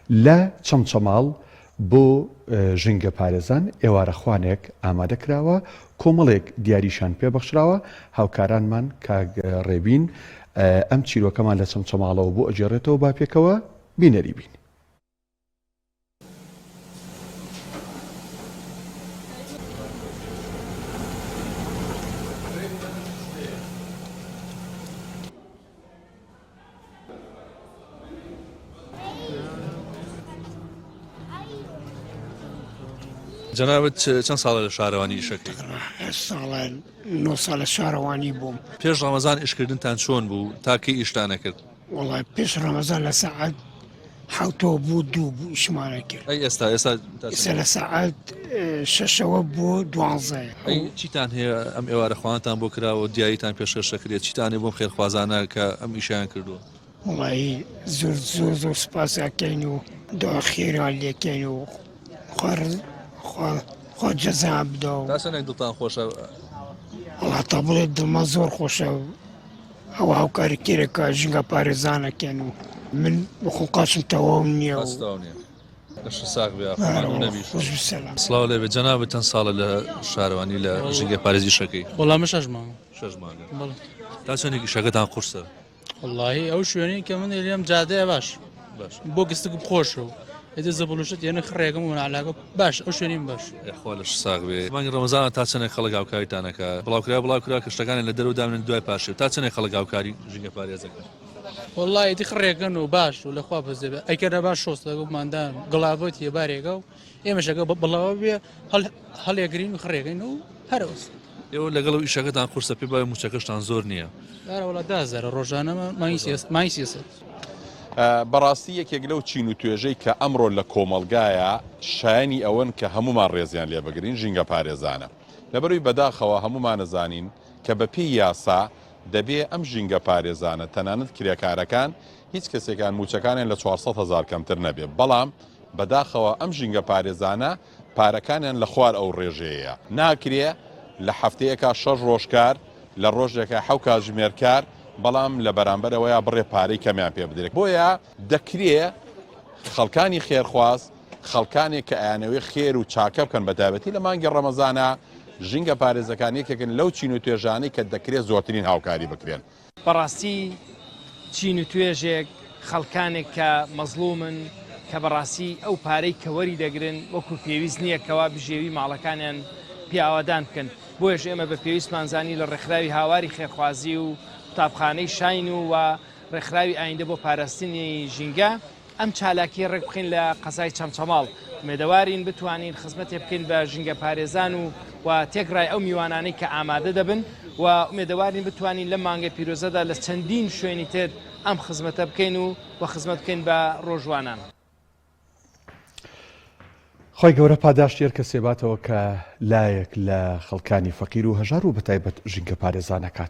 لە چەمچەماڵ بۆ ژینگەپارێزان ئێوارەخوانێک ئامادە کراوە، کۆمەڵێک دیاریشیان پێ بەخشراوە، هاوکارانمان کاک ڕێبین ئەم چیرۆکەمان لە چەمچەماڵەوە بۆ ئەگێڕێتەوە با پێکەوە بینەری بین. جەنابت چەند ساڵە لە شارەوانی ئیشەکەی؟ هەشت ساڵە نۆ ساڵ لە شارەوانی بووم. پێش ڕەمەزان ئیشکردنتان چۆن بوو تا کەی ئیشتان ئەکرد؟ وەڵای پێش ڕەمەزان لە سەعات حەوتەوە بۆ دوو بوو ئیشمان ئەکرد. ئەی ئێستا ئێستا تا ئێستا لە سەعات شەشەوە بۆ دوانزەیە. ئەی چیتان هەیە ئەم ئێوارە خوانتان بۆ کراوە و دیاریتان پێشکەش دەکرێت چیتان هەیە بۆم خێرخوازانە کە ئەم ئیشیان کردووە؟ وەڵایی زۆر زۆر زۆر سوپاس ئەکەین و دوعا خێریان لێکەین و خوا خوا خوا جەزایان بدا و تا چەندێک دڵتان خۆشە؟ وەڵا تا بڵێ دڵمان زۆر خۆشە ئەوە هاوکاری کێرەکە ژینگە پارێزانەکەن و من بخۆ قاچم تەواو نییە و قاچت تەواو نییە. لەشت ساغ بێ ئاخۆ ماندوو نەبی. سڵاو لێ بێ جەنابت چەند ساڵە لە شارەوانی لە ژینگە پارێزی ئیشەکەی؟ وەڵا من شەش مانگە. شەش مانگە. بەڵێ. تا چەندێک ئیشەکەتان قورسە؟ وەڵاهی ئەو شوێنەی کە من لێم جادەیە باش باش بۆ گستک خۆشە و ئێتە زەبڵوشت یەنە خڕێکم و علاقە باش ئەو شوێنیم باش. یاخوا لەش ساغ بێ مانگی ڕەمەزانە تا چەندێک خەڵک هاوکاریتان ئەکا بڵاو کرا بڵاو کرا کە شتەکانیان لە دەرەوە دابنێن دوای پارشێو تا چەندێک خەڵک هاوکاری ژینگە پارێزەکەن؟ وەڵا ئیدی خڕێکەن و باش و لەخوا بەزێ بێ ئەیکەرە باش شۆستەکەماندان گڵابەتیە بارێکە و ئێمەشەکە بڵاوە بێ هەڵێگرین و خڕێکەین و هەرەوەس. ئێوە لەگەڵ ئەو ئیشەکەتان قورسە پێ باوی موچەکەشتان زۆر نییە. ئارە وەڵا دە هەزارە ڕۆژانە مانگی 300. بەڕاستی یەکێک لەو چین و توێژەی کە ئەمڕۆ لە کۆمەڵگایە شایەنی ئەوەن کە هەموومان ڕێزیان لێ بگرین ژینگەپارێزانە. لەبەرئەوەی بەداخەوە هەموومان ئەزانین کە بەپێی یاسا دەبێ ئەم ژینگەپارێزانە تەنانەت کرێکارەکان هیچ کەسێکیان مووچەکانیان لە 400 هەزار کەمتر نەبێ بەڵام بەداخەوە ئەم ژینگەپارێزانە پارەکانیان لە خوار ئەو ڕێژەیەیە. ناکرێ لە هەفتەیەکا شەش ڕۆژ کار، لە ڕۆژێکا حەو کاتژمێر کار، بەڵام لە بەرامبەر ئەوەیا بڕێ پارەی کەمیان پێ بدرێ. بۆیە دەکرێ خەڵکانی خێرخواز، خەڵکانێک کە ئەیانەوێ خێر و چاکە بکەن بە تایبەتی لە مانگی ڕەمەزانا، ژینگە پارێزەکان یەکێکن لەو چین و توێژانەی کە دەکرێ زۆرترین هاوکاری بکرێن. بەڕاستی چین و توێژێک، خەڵکانێک کە مەزڵومن، کە بەڕاستی ئەو پارەی کە وەری دەگرن وەکو پێویست نییە کەوا بژێوی ماڵەکانیان پێ ئاوادان بکەن. بۆیەش ئێمە بە پێویستمان زانی لە ڕێکخراوی هاواری خێرخوازی و قوتابخانەی شاین و و ڕێکخراوی ئایندە بۆ پاراستنی ژینگە، ئەم چالاکییە ڕێکبخەین لە قەزای چەمچەماڵ، ئومێدەوارین بتوانین خزمەتێ بکەین بە ژینگەپارێزان و و تێکڕای ئەو میوانانەی کە ئامادە دەبن و ئومێدەوارین بتوانین لەم مانگە پیرۆزەدا لە چەندین شوێنی تر ئەم خزمەتە بکەین و و خزمەت بکەین بە ڕۆژوانان. خوای گەورە پاداشتی هەر کەسێ باتەوە کە لایەک لە خەڵکانی فەقیر و هەژار و بەتایبەت ژینگەپارێزان ئەکاتەوە.